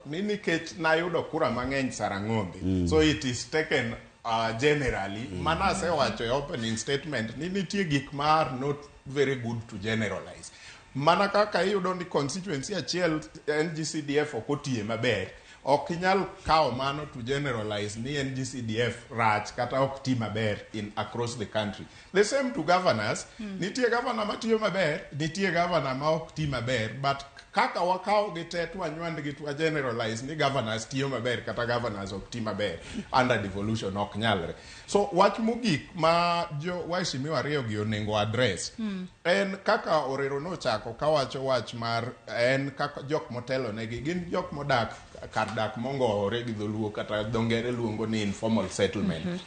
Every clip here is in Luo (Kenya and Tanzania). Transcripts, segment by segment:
ni nikech nayudo kura mang'eny Sarang'ombe, so it is taken generally. Mana asewacho e opening statement ni nitie gik ma are not very good to generalize. Mana kaka iyudo ni constituency achiel NGCDF ok otiye maber, ok inyal kawo mano to generalize ni NGCDF rach kata ok ti maber in across the country. The same to governors. Nitie governor matiyo maber, nitie governor ma ok ti maber, but kaka wakawo gi te to wanywand gi to wa generalize ni governors tiyo maber kata governors ok ti maber under devolution ok nyalre. So wach mogik ma jo waheshimiwa ariyo gi onego address en kaka Orero nochako kawacho wach mar en kaka jok motelo negi gin jok modak kar dak mongowore gi dholuo kata dho ngere luongo ni informal settlement.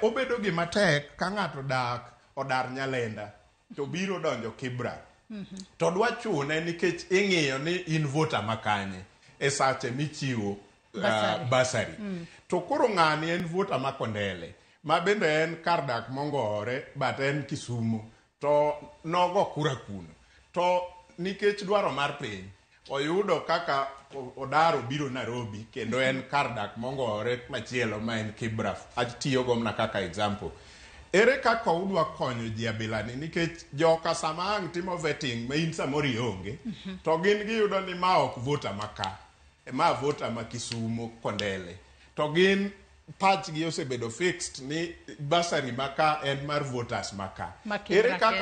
Obedo gima tek ka ng'ato dak odar Nyalenda to biro donjo Kibra to dwa chune nikech ing'iyo ni in voter makanye e sache michiwo Bursary. Bursary. To koro ng'ani en voter ma Kondele ma bende en kar dak mongowore, but en Kisumu to nogo kura kuno, to nikech dwaro mar piny oyudo kaka odar obiro Nairobi kendo en kar dak mongowore machielo ma en Kibra, atiyogo mana kaka example. Ere kaka udwa konyo ji abilani? Nikech joka sama ang' timo vetting ma in samoro ionge, to gin giyudo ni ma ok voter ma ka, ma voter ma Kisumu Kondele, to gin pachgi osebedo fixed ni bursary ma ka en mar voters ma ka. Ma Kibra. Ere kaka kende.